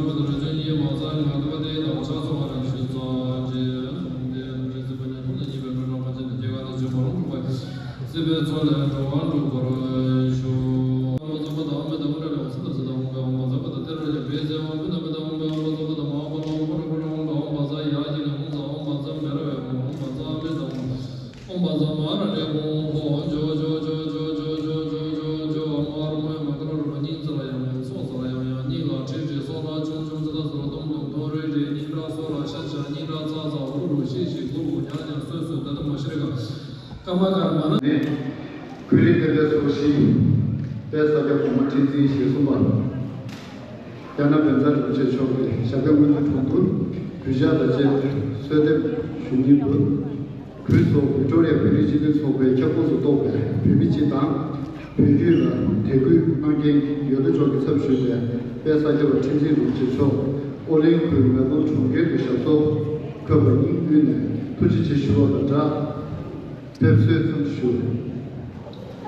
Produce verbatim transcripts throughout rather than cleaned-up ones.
བཅུ་པ་དང་རིགས་ཆུང་གཉིས་མ་ཚང་ང་ཏི་པ་དེའི་དང་ཕྱག་སོགས་ལ་རིམ་བཞིན་སྩལ་ཅིག། ལྷུན་པོ་ཐིག་ལེ་ཐམས་ཅད་སེམས་དཔའ་ཉིད་ཐོབ་ནས་སྙིགས་པའི་དགྲ་གྲོགས་ཕན་ཆད་དང་སྐྱེ་རྒ་ན་འཆིའི་བར་རུ་འཁྲུགས་པ་ཡི། སྲིད་པའི་མཚོ་ལས་འགྲོ་བ་སྒྲོལ་བར་ཤོག། ཨོཾ་ཛམ་བྷ་ད་ཨོཾ་མི་ཏ་ཀུན་ཌ་ལི་ཨོཾ་སིདྡྷི་སིདྡྷི་ཨོཾ་བྷེ་ཨོཾ་བཛྲ་པཱ་ཏ་ཏེ་ར་ཡ་བྷེ་ཛེ་ཨོཾ་བྷི་ན་བྷི་ད་ཨོཾ་བྷེ་ཨོཾ་བཛྲ་པཱ་ཏ་མ་ཧཱ་པཱ་ལ་ཨོཾ་པ་ར་པཱ་ར་ཨོཾ་བྷེ་ཨོཾ་བཛྲ་ཡ་ཨ་ཀྱི་ལི་ཨོཾ་བཛྲ་ཨོཾ་བཛྲ་བྷེ་ར་བྷེ་ཨོཾ་བྷེ་ཨོཾ་བཛྲ་ཨ་མི་ཏ་ཨོཾ། ཨོཾ་བཛྲ་མ་ཧཱ་ར་ཎི་ཨོཾ་ཧོ་ཇོ་ཇོ་ཇོ། ཨོཾ་ཨ་རོ་མོ་ཡ་མ་ཀ་ར་རོ་མ་སྙིང་རྩ་ལ་ཡང་ཡང་སྲོག་རྩ་ལ་ཡང་ཡང་སྙིང་ལ་ཁྲིག་ཁྲི་སྲོག་ལ་ཆུང་ཆུང་ཙི་ད་ཟོ་ར་དོམ་དོམ་ཐོ་རེ་རེ་སྙིང་ཁྲག་སྲོག་ལ་ཤ་ཤ་སྙིང་ཁྲག་ཚ་ཚ་འུ་རུ་རུ་ཤི་ཤི་གུ་གུ་ཉག་ཉག་སོད་སོད་ད་ད་མ་ཤི་རེ་ག་ཀ་མ་ཀ་མ་ན། ནས་ཁུལ་རིག་དཔེ་སྐྱོར་ཚོགས་གཞིས་དཔལ་ས་སྐྱ་གོང་མ་ཁྲི་འཛིན་ཞེ་གསུམ་པ། རྒྱ་ནག་བོད་མཛའ་རིན་པོ་ཆེ་མཆོག་གིས་ཞབས་བརྟན་སྔོན་འགྲོ་དྲུང་དུ་གུས་ཕྱག་དང་བཅས་གསོལ་འདེབས་ཞུ་སྙིང་འདུག། གུས་སོགས་ཝིག་ཏོ་རི་ཡ་བོད་རིགས་སྤྱི་མཐུན་ཚོགས་པའི་ཁྱབ་ཁོངས་སུ་གཏོགས་པའི་བོད་མི་སྤྱི་དང་། བོད་བརྒྱུད་ལ་དད་གུས་གནང་མཁན་ཡོད་དོ་ཅོག་གི་ཚབ་ཞུས་ཏེ་དཔལ་ས་སྐྱ་པ་ཁྲི་འཛིན་རིན་པོ་ཆེ་མཆོག་ཨོ་གླིང་ཁུལ་མེ་ལོང་གྲོང་ཁྱེར་དུ་ཞབས་སོར་འཁོད་པར་སྙིང་དབུས་ནས་ཐུགས་རྗེ་ཆེ་ཞུ་བ་དང་སྦྲགས། ཕེབས་བསུའི་འཚམས་འདྲི་ཞུ།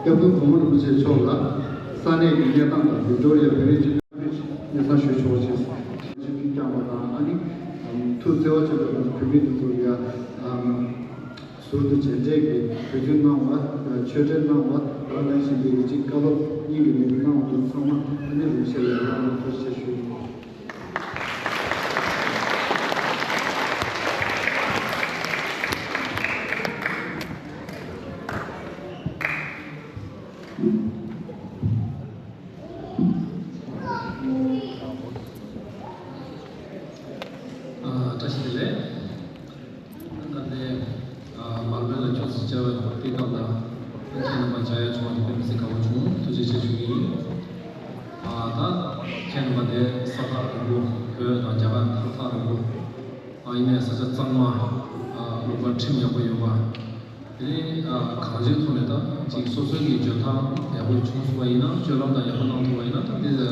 སྐྱབས་མགོན་གོང་མ་རིན་པོ་ཆེ་མཆོག་ལ་ས་གནས་ཀྱི་གནས་སྟངས་དང་ཝིག་ཏོ་རི་ཡ་བོད་རིགས་སྤྱི་མཐུན་སྙན་སེང་ཞུ་ཆོག་ཅེས་ཞུ་རྒྱུ་བསྐྱངས་པ་དང་། ཨ་ནི་ཐུགས་བརྩེ་བ་ཆེ་བའི་ངང་བོད་མི་འདི་ཚོ་ཡ་ཟུར་དུ་མཇལ་འཕྲད་ཀྱིས་དུས་ཚོད་གནང་བ། ཆོས་འབྲེལ་གནང་བ་དང་། ལན་ཞིག་འདི་གི་གཅིག་བཀའ་སློབ་སྙིང་གི་མིག་གིས་གནང་བ་དང་། ཚང་མ་ཨ་ནི་རིན་ཆེན་ལ་ཡང་ཐུགས་རྗེ་ཆེ་ཞུ། བཀྲ་ཤིས་བདེ་ལེགས། ད་ལྟའི་མར་པའི་ལ་ཁྱོད་ཚོ་བཅར་བའི་དེ་སྐབས་ལ་ཁྱེད་རྣམ་པ་བཅར་ཡ་བྱུང་བ་དེ་དཔེ་མི་སྲིད་དགའ་པོ་བྱུང་། ཐུགས་རྗེ་ཆེ་ཞུ་གི་ཡིན། ད་ཁྱེད་རྣམ་པ་དེ་ས་ཐག་རིང་པོ། བོད་དང་རྒྱ་གར་ཐག་ཐག་རིང་པོ། ཡིན་ནའི་ས་ཆ་གཙང་མ། ལུང་པ་ཁྲིམས་ཡག་པོ་ཡོད་པ། དེ་ནས་གང་ཅིའི་ཐོག་ནས་ད་ཅིག་སོ་སོའི་གི་འཇོན་ཐང་ཡག་པོ་བྱུང་སོང་བ་ཡིན་ན། སྤྱོད་ལམ་དང་ཡག་པོ་གནང་ཐུབ་པ་ཡིན་ན། ད་དེ་ལ་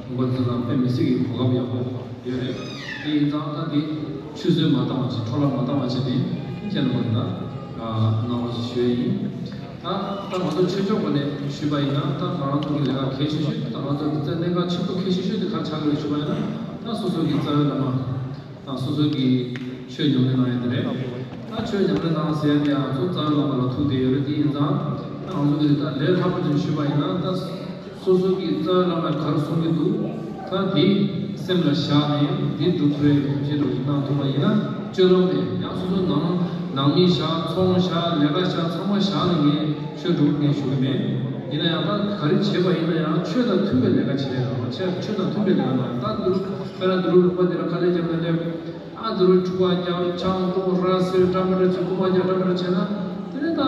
ལུང་པ་དེ་ལ་དཔེ་མི་སྲིད་གི་གོ་སྐབས་ཡག་པོ་ཡོད་རེད། དེ་ཡིན་ཙང་ད་དེ་ཆུད་ཟོས་མ་བཏང་བ་བྱས། འཕྲོ་བརླག་མ་བཏང་བ་བྱས་ཏེ་ཁྱེད་རྣམ་པ་ལ་གནང་བ་ཞིག་ཞུ་ཡས་ཡིན། ད་ད་ང་ཚོ་ཆོས་ཕྱོགས་སྒོ་ནས་ཞུས་པ་ཡིན་ན། ད་ང་རང་ཚོ་གི་ལས་ཀ་གལ་ཆེ་ཤོས་དང་ང་ཚོ་གི་རྩ་གནད་འགག་ཆེན་པོ་གལ་ཆེ་ཤོས་དེ་ག་རེ་ཆགས་ཀྱི་རེད་ཞུས་པ་ཡིན་ན། ད་སོ་སོ་གི་རྩ་བའི་བླ་མ་དང་སོ་སོ་གི་ཆོས་ཉམས་ལེན་གནང་ཡ་དེ་རེད། ད་ཆོས་ཉམས་ལེན་གནང་ཟེར་ཡ་དེ་ཡང་ཚོ་རྩ་བའི་བླ་མ་ལ་ཐུག་བསྡད་ཡོད་རེད། དེ་ཡིན་ཙང་ད་ང་ཚོ་གི་ད་ལས་སླ་པོ་ཅིག་ཞུས་པ་ཡིན་ན། ད་སོ་སོ་གི་རྩ་བའི་བླ་མས་ག་རེ་གསུང་གི་འདུག་ད་དེ་སེམས་ལ་བཞག་ནས་དེ་སྒྲུབ་ཐུབ་ཡ་གི་ཐུགས་རྗེ་རུ་གནང་ཐུབ་པ་ཡིན་ན། སྤྱོད་ལམ་དེ་ཡང་སོ་སོ་ནང་ནང་མི་བཞག་ཚོང་བཞག་ལས་ཀ་བཞག་ཚང་མ་བཞག་ནས་ངས་ཆོས་སྒྲུབ་ངས་ཞུ་གི་མེད། ཡིན་ན་ཡང་ད་ག་རེ་བྱས་པ་ཡིན་ན་ཡང་ཆོས་དང་མཐུན་པའི་ལས་ཀ་བྱེད་ཡ་རེད་བ། ཆོས་ཆོས་དང་མཐུན་པའི་ལས་ཀ་གནང་ཡ། ད་འདི་རུ་དཔེར་ན་འདི་རུ་ལུང་པ་འདི་ལ་དཀའ་ལས་བརྒྱབ་ནས་སླེབས། ཨ་འདི་རུ་འཁྲུག་པ་བརྒྱབ། ཆང་འཐུང་། ར་བཟི། འདྲ་མི་འདྲ་བྱེད། རྐུ་མ་རྒྱག་འདྲ་མི་འདྲ་བྱས་ན། དེ་ནས་ད་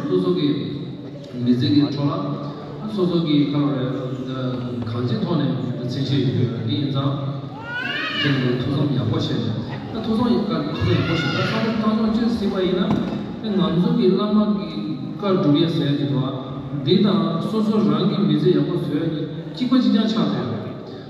སོ་སོ་གི་མི་ཚེ་གི་འཕྲོ་བརླག་སོ་སོ་གི་ག་རེ་རེད། གང་ཅིའི་ཐོག་ནས་མཚན་ཤས་ཡོད་རེད། དེ་ཡིན་ཙང་ཁྱེད་ཚོས་ཐུགས་བསམ་ཡག་པོ་བྱས་ནས། ད་ཐུགས་བསམ་ཡག་ཐུགས་བསམ་ཡག་པོ་བྱས། ད་ཚང་མ་ཐང་ཚང་བཅོས་ཟིན་པ་ཡིན་ན། ད་ང་ཚོ་གི་བླ་མ་གི་བཀའ་སྒྲུབ་ཡས་ཟེར་གྱི་འདུག་ཨ། འདི་དང་སོ་སོ་རང་གི་མི་ཚེ་ཡག་པོ་བཟོ་ཡ་གི་གཅིག་པ་གཅིག་རྐྱང་ཆགས་བསྡད་ཡོད་རེད།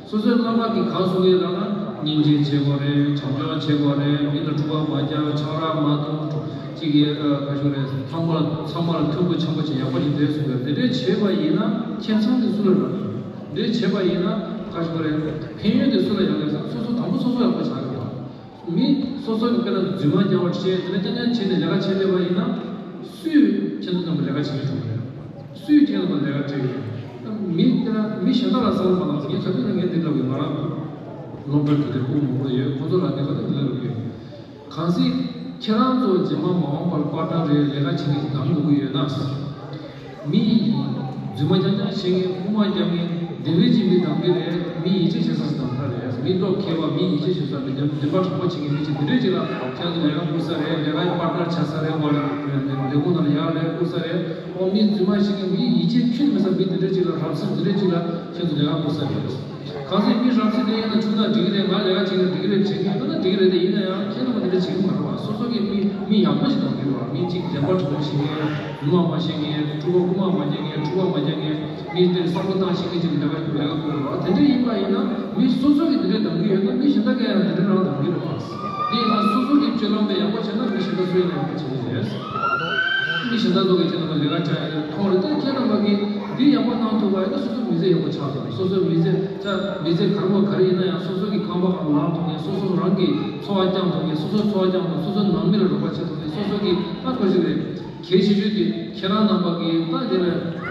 སོ་སོའི་བླ་མ་གིས་གང་གསུང་གི་ལབ་ན། སྙིང་རྗེ་བྱེད་དགོས་རེད། བྱམས་སྐྱོང་བྱེད་དགོས་རེད། མི་ལ་འཁྲུག་པ་མ་རྒྱག་ཆང་རག་མ་འཐུང་། གཅིག་གིས་ཨ་ག་ཞུ་རེད། ཚང་མ་ཚང་མ་ལ་མཐུན་པོ་བྱམས་པོ་བྱེད། ཡག་པོ་ཞིག་བསྡད་གསུང་གི་རེད། དེ་འདྲས་བྱས་པ་ཡིན་ན་ཁེ་བཟང་དེ་སུ་ལ་རག་གི་རེད། དེ་འདྲས་བྱས་པ་ཡིན་ན་ག་ཞུ་རེད། ཕན་ཡོན་དེ་སུ་ལ་ཡོང་གི་རེད། སོ་སོ་དང་པོ་སོ་སོ་ཡག་པོ་ཆགས་ཀྱི་རེད། མི་སོ་སོ་གི་དཔེར་ན་རྫུན་མ་རྐྱང་པ་བཤད། དེ་ནས་རྐྱང་རྐྱང་བྱས་ནས་ལས་ཀ་བྱས་བསྡད་པ་ཡིན་ན། སུས་ཁྱེད་ཚོ་རྣམ་པ་ལས་ཀ་བྱེད་ཀྱི་འགྲོ་གི་རེད། སུས་ཁྱེད་རྣམ་པ་ལས་ཀ་སྤྲད་ཀྱི་རེད། མི་དེ་ལ་མི་གཞན་དག་ལ་བསམ་བློ་མ་བཏང་ཟེར། ངས་ཆ་མཐུན་ན་ངས་འདི་ལབ་ཡོད། ང་རང་སློབ་གྲྭ་དེ་དུས་སྤུ་གུ་མང་པོ་ཡོད། ཁོང་ཚོ་ལ་འདི་ག་དུས་འདི་ལབ་ཡོད། གལ་སྲིད་ཁྱེད་རང་ཚོ་རྗེས་མ་མ་འོངས་པར་པར་ཊར་རེད། ལས་ཀ་བྱེད་མཁན་ཞིག་གདམ་དགོས་ཀྱི་ཡོད་ན། མི་རྫུན་མ་རྐྱང་རྐྱང་བཤད་མཁན། རྐུ་མ་རྒྱག་མཁན་དེ་འདྲས་ཅིག་མི་གདམ་གྱི་རེད། མི་ཡིད་ཆེས་བྱེད་ས་ཞིག་གདམ་ག་རེད། མི་བློ་མཁས་པ། མི་ཡིད་ཆེས་བྱེད་ས། མི་བདེན་པ་དྲང་པོ་བྱེད་མཁན་མི་ཅིག་དེ་འདྲས་ཅིག་ལ་ཁྱེད་ཚོ་ལས་ཀ་བསྐུར་ས་རེད། ལས་ཀའི་པར་ཊར་ཆགས་ས་རེད། འོ་ལས་ཁུངས་ནང་ལ་ཡར་ལས་བསྐུར་ས་རེད། འོ་མི་རྫུན་མ་བཤད་མཁན། མི་ཡིད་ཆེས་ཁྱོན་ནས་མེད་ས་མི་དེ་འདྲས་ཅིག་ལ། རབ་གསལ་དེ་འདྲས་ཅིག་ལ་ཁྱེད་ཚོ་ལས་ཀ་བསྐུར་ས་རེད། གང་ཟེར་མི་རབ་གསལ་དེ་ཡིན་ན་ཆུང་ན་འགྲིག་གི་རེད། ང་ལས་ཀ་བྱེད་ཀྱི་འགྲིག་གི་རེད། བྱེད་ཀྱི་ཡོད་ན་འགྲིག་གི་རེད། དེ་ཡིན་ན་ཡང་ཁྱེད་རྣམ་པ་དེ་འདྲ་བྱེད་ཀྱི་མ་རེད་བ། སོ་སོ་གི་མི་མི་ཡག་པོ་ཞིག་གདམ་གྱི་རེད་བ། མི་གཅིག་བདེན་པ་དྲང་པོ་བཤད་མཁན། རྫུན་མ་མ་བཤད་མཁན། འཁྲུག་པ་རྐུ་མ་མ་རྒྱག་མཁན། འཁྲུག་པ་མ་རྒྱག་མཁན། མི་དེར་བསམ་བློ་བཏང་ཤེས་མཁན་ཅིག་ལས་ཀ་ལས་ཀ་བསྐུར་དགོས་རེད་བ། དེ་འདྲ་ཡིན་པ་ཡིན་ན་མི་སོ་སོ་གི་དེ་འདྲ་གདམ་གྱི་ཡོད་ན་མི་གཞན་དག་གིས་ཡང་དེ་འདྲ་རང་གདམ་གྱི་རེད་བ། དེ་ཡིན་ན་སོ་སོ་གི་སྤྱོད་ལམ་དེ་ཡག་པོ་བྱས་ན་མི་གཞན་དག་སུ་ཡིན་ན་ཡག་པོ་བྱེད་ཀྱི་རེད། མི་གཞན་དག་ཚོ་གིས་ཁྱེད་རྣམ་པ་ལས་ཀ་བྱ་ཡ་མཐོང་རེད། ད་ཁྱེད་རྣམ་པ་གིས་འདི་ཡག་པོ་གནང་ཐུབ་པ་ཡིན་ན་སོ་སོ་མི་ཚེ་ཡག་པོ་ཆགས་ཐུབ། སོ་སོའི་མི་ཚེ། ད་མི་ཚེ་ག་རེ་བ་ག་རེ་ཡིན་ན་ཡང་སོ་སོ་གི་རྐང་པ་སྒང་ལངས་ཐུབ་མཁན། སོ་སོ་རང་གི་འཚོ་བ་བསྐྱངས་ཐུབ་མཁན། སོ་སོའི་འཚོ་བ་བསྐྱངས་ཐུབ། སོ་སོའི་ནང་མི་ལ་རོགས་པ་བྱེད་ཐུབ་མཁན། སོ་སོ་གི་ད་གོ་ཞིག་རེད། གལ་ཆེ་ཤོས་དེ་ཁྱེད་རང་རྣམ་པ་གི་ད་དེ་ལ་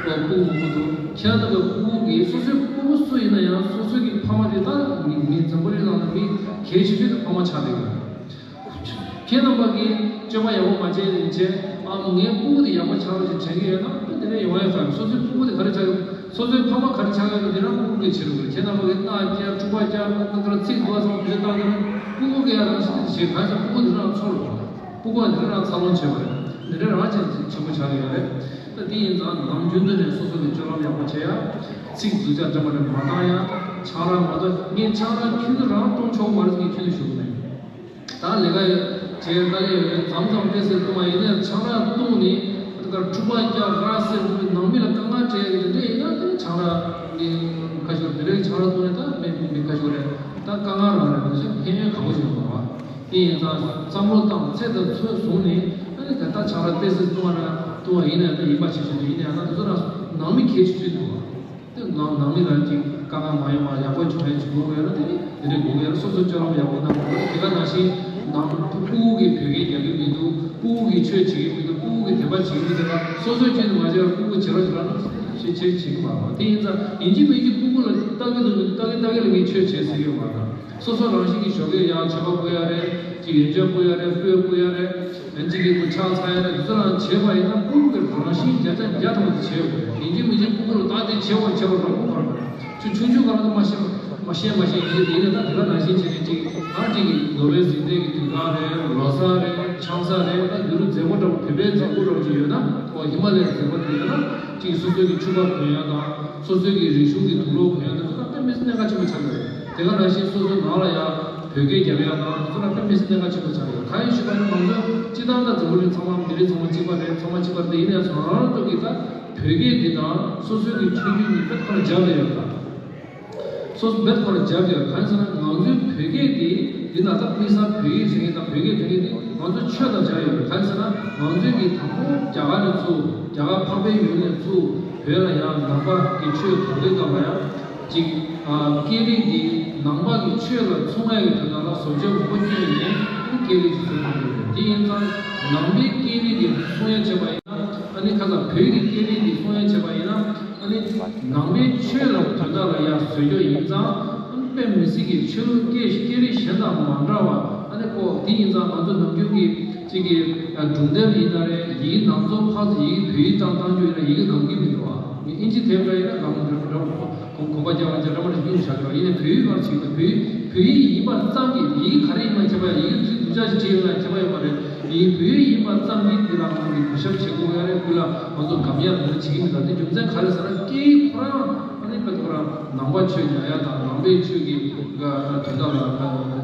སྤུ་གུ་མང་པོ་འདུག་ཁྱེད་རང་རྣམ་པའི་སྤུ་གུ་གི། སོ་སོའི་སྤུ་གུ་སུ་ཡིན་ན་ཡང་སོ་སོ་གི་ཕ་མ་དེ་ད་མི་མི་འཛམ་བུ་གླིང་ནང་ལ་མི་གལ་ཆེ་ཤོས་དེ་ཕ་མ་ཆགས་བསྡད་ཡོད། ཁྱེད་རྣམ་པ་གིས་སྤྱོད་པ་ཡག་པོ་མ་བྱས་ནས་བྱས། ཨ་ངའི་སྤུ་གུ་དེ་ཡག་པོ་ཆགས་རོགས་ཞེས་དྲན་གྱི་ཡོད་ན། ད་དེ་འདྲ་ཡོང་ཡ་ག་རེ། སོ་སོའི་སྤུ་གུ་དེ་ག་རེ་ཆགས་ཡོད། སོ་སོའི་ཕ་མ་ག་རེ་ཆགས་ཡོད་ན་དེ་རང་སྤུ་གུ་གིས་བྱེད་རོགས་རེད། ཁྱེད་རྣམ་པ་གིས་རྟ་རྐྱལ། འཁྲུག་པ་རྐྱལ། ད་ལྟར་ཚིག་འདུག་བསམ་དེ་བཏང་དེ་རང་སྤུ་གུ་གིས་ཡང་རང་བཞིན་དེ་བྱེད། གང་ཟེར་སྤུ་གུ་དེ་རང་ཚོར་རོགས། སྤུ་གུ་དེ་རང་འཚར་ལོངས་བྱེད་པ་རེད། དེ་འདྲ་རང་བྱེད་ཆེན་པོ་ཆགས་ཀྱི་ཡོད་རེད། ད་དེ་ཡིན་ཙང་ནམ་རྒྱུན་དུ་ནས་སོ་སོ་གི་སྤྱོད་ལམ་ཡག་པོ་བྱེད་ཡ། ཚིག་རྫུས་ཆག་འདྲ་མ་འདྲ་མ་བཏང་ཡ། ཆང་རག་མ་འཐུང་། ངས་ཆང་རག་ཁྱོན་ནས་རང་བཏུང་ཆོག་མ་རེད། ངས་ཁྱོན་ནས་ཞུ་གི་མེད། ད་ལས་ཀ་ཡོད་བྱས། དཀའ་ལས་ཡོད་རེད། མཚམས་མཚམས་ཏོག་ཙམ་བཏུང་བ་ཡིན་ནའི་ཆང་རག་བཏུང་ནས་ད་ག་འཁྲུག་པ་རྒྱག་ར་བཟི། འདི་ནང་མི་ལ་དཀའ་ངལ་སྤྲད་ཡ་དེ་འདྲ་ཡིན་ན། དེ་ཆང་རག་མི་ཁ་ཤོར། དེ་འདྲའི་ཆང་རག་བཏུང་ནས་ད་མི་མི་ཁ་ཤོར་རེད། ད་དཀའ་ངལ་རང་རེད། དེ་བཞིན་ཕན་ཡོན་ག་པོ་ཞིག་ཡོད་མ་རེད་བ། དེ་ཡིན་ཙང་བསམ་བློ་བཏང་། ཚད་དང་ཚོད་བཟུང་ནས། ཨ་ནི་ད་ལྟ་ཆང་རག་ཏོག་ཙམ་བཏུང་བ་ན་བཏུང་བ་ཡིན་ན་ད་ཡིན་པ་བྱེད་ཆོག་ཡིན་ན་ཡང་ན་དེ་ཚོ་རང་ནང་མི་གལ་ཆེ་ཤོས་འདུག་བ། དེ་ནང་ནང་མི་ལ་ཅིག་དཀའ་ངལ་མ་ཡོང་བ། ཡག་པོ་བྱུང་ཡ་ཅིག་དགོས་ཀྱི་ཡོད་ན། དེ་ནི་དེ་འདྲ་དགོས་ཀྱི་ཡོད་ན་སོ་སོ་སྤྱོད་ལམ་ཡག་པོ་གནང་དགོས་ཀྱི་ཡོད་ན། དེ་ག་ནང་བཞིན་ནང་སྤུ་གུ་གིས་བོད་སྐད་རྒྱག་གི་མི་འདུག་སྤུ་གུ་གིས་ཆོས་བྱེད་ཀྱི་མི་འདུག་སྤུ་གུ་གིས་དད་པ་བྱེད་ཀྱི་མི་འདུག་ལ། སོ་སོའི་ཆེད་དུ་མ་བྱས་པར་སྤུ་གུ་བྱེད་རོགས་བྱེད་རོགས་ན་ཞེས་བྱེད་བྱེད་ཀྱི་མ་རེད། དེ་ཡིན་ཙང་ཡིན་གཅིག་མིན་གཅིག་སྤུ་གུ་ལ་ལྟ་གི་འདུག་མི་འདུག་ལྟ་གི་ལྟ་གི་ལ་ངས་ཆོས་བྱེད་ཟེར་གྱི་ཡོད་མ་རེད། སོ་སོ་རང་བཞིན་གྱིས་ཞོགས་ཀས་ཡར་མཆོད་པ་ཕུལ་ཡ་རེད། ཅིག་ཡོན་ཆབ་ཕུལ་ཡ་རེད། སྤོས་ཕུལ་ཡ་རེད། ཡང་ཅིག་གི་སྐུ་ཕྱག་འཚལ་ཡ་རེད། འདི་ཚོ་རང་བྱས་པ་ཡིན་ན་སྤུ་གུ་གི་རང་བཞིན་བརྒྱ་ཆ་བརྒྱ་ཐམ་པ་དེ་བྱེད་དགོས་རེད། ཡིན་གཅིག་མིན་གཅིག་སྤུ་གུ་ལ་ད་དེ་བྱེད་དགོས་བྱེད་དགོས་རོགས་པ་མ་རེད། ཁྱོད་ཆུང་ཆུང་སྒང་ལ་མ་ཤེས་པ། མ་ཤེས་མ་ཤེས་ཡིན་དེ་ཡིན་ན། ད་དེ་ག་ནང་བཞིན་བྱས་ནས་ཅིག་ད་ཅིག་གི་ནོ་བེལ་གཟེངས་རྟགས་ཀྱི་དུས་སྐབས་རེད། ལོ་གསར་རེད། ཆང་ས་རེད། ད་དུས་རབས་མཛེས་པོ་འདྲ་པོ། བོད་པའི་མཛེས་པོ་འདྲ་པོ་ཅིག་ཡོད་ན། ཨོ་ཧི་མ་ལ་ཡའི་མཛེས་པོ་དེ་ཡོད་ན། ཅིག་སོ་སོའི་གི་ཕྱུ་པ་གོན་ཡ་དང་། སོ་སོའི་གི་རིག་གཞུང་གི་དུག་སློག་གོན་ཡ་དེ་ཚོ་ད་དཔེ་མི་སྲིད་གནད་འགག་ཆེན་པོ་ཆགས་ཡོད་རེད། དེ་ག་ནང་བཞིན་སོ་སོའི་ནང་ལ་ཡ་བོད་སྐད་རྒྱབ་ཡ་དང་དེ་ཚོ་ད་དཔེ་མི་སྲིད་གནད་འགག་ཆེན་པོ་ཆགས་ཡོད། གང་ཡིན་ཞུས་པ་ཡིན་ན། ང་ཚོ་སྤྱིར་བཏང་ད་འཛམ་བུ་གླིང་ཚང་མ་མི་རིགས་ཚང་མ་གཅིག་པ་རེད། ཚང་མ་གཅིག་པ་རེད། དེ་ཡིན་ན་ཡང་ང་རང་ཚོ་གི་ད་བོད་སྐད་འདི་དང་སོ་སོའི་གི་ཆོས་བརྒྱུད་གཉིས་དཔེ་ཁོ་རང་སྦྱར་བསྡད་ཡོད་ད། སོ་སོ་བེད་ཁོ་ལ་སྦྱར་ཡོད། གང་ཟེར་ན་ང་ཚོའི་བོད་སྐད་འདི་འདི་ན་ད་དམིགས་བསལ་བོད་ཡིག་ཟེར་མཁན་དང་བོད་སྐད་ཟེར་མཁན་འདི་ང་ཚོ་ཆོས་དང་སྦྱར་ཡོད། གང་ཟེར་ན་ང་ཚོའི་གི་དང་པོ་རྒྱ་གར་ནས་ཚུར། རྒྱ་གར་འཕགས་པའི་ཡུལ་ནས་ཚུར་བོད་ལ་ཡང་ནང་པ་གི་ཆོས་དར་དུས་སྐབས་ལ་ཡང་ཅིག་ཨ་སྐད་རིགས་འདི་ནང་པ་གི་ཆོས་ལ་མཚུངས་ཡ་གི་དོན་དག་ལ་བཟོ་བཅོས་མང་པོ་བསྐྱོན་ནས་སྐད་རིགས་ཅིག་བཟོས་གནང་གི་ཡོད། དེ་ཡིན་ཙང་ནང་པའི་སྐད་རིགས་འདི་སྲུང་ཡ་བྱས་པ་ཡིན་ན། ཨ་ནི་ཁ་སང་བོད་ཀྱི་སྐད་རིགས་འདི་སྲུང་ཡ་བྱས་པ་ཡིན་ན། ཨ་ནི་ནང་པའི་ཆོས་ལ་དོན་དག་ལ་ཡ་བཟོས་རྒྱུ་ཡིན་ཙང་། ཨ་ནི་དཔེ་མི་སྲིད་ཀྱི་ཆོས་ལུགས་སྐད་སྐད་རིགས་གཞན་དང་མ་འདྲ་བ། ཨ་ནི་ཁོ་འདི་ཡིན་ཙང་ང་ཚོ་ནམ་རྒྱུན་གྱི་གཅིག་གི་སྒྲུང་དེབ་ཡིན་ན་རེད། ཡི་གེ་ནང་ཚོ་ཕར་ཚུར་ཡི་གེ་བོད་ཡིག་བཏང་བཏང་རྒྱུ་ཡིན་ན་ཡི་གེ་སྒང་གི་མི་འདུག་ཨ། ཨིན་ཇི་དེབ་འདྲ་ཡིན་ན་སྒང་འདྲ་འདྲ་གོམ་པ་རྒྱག་པ་རྒྱག་འདྲ་མ་འདྲ་སྙུང་བཞག་གི་རེད། ཡིན་ནའི་བོད་ཡིག་སྒང་ཅིག་ལ་བོད་ཡིག་བོད་ཡིག་ཡིན་པ་ཙམ་གྱིས། ཡི་གེ་ག་རེ་ཡིན་ན་ཁྱད་པར། ཡི་གེ་ཚིག་སྡུག་ཅག་ཅིག་བྲིས་ཡོད་ན་ཁྱད་པར་ཡོད་མ་རེད། ཡིན་བོད་ཡིག་ཡིན་པ་ཙམ་གྱིས་འདི་ལ་ང་ཚོ་གི་གུས་ཞབས་བྱེད་དགོས་ཡ་རེད། ཁོ་ལ་ང་ཚོ་དགམ་ཡ་འདི་འདྲ་བྱེད་ཀྱི་མི་འདུག་དེ་རྒྱུ་མཚན་ག་རེ་ཟེར་ན་སྐད་ཡིག་ཁོ་རང་ཨ་ནི་དཔེ་ཁོ་རང་ནང་པ་ཆོས་ཉར་ཡ་དང་ནང་པའི་ཆོས་ཀྱི་དོན་དག་ལ་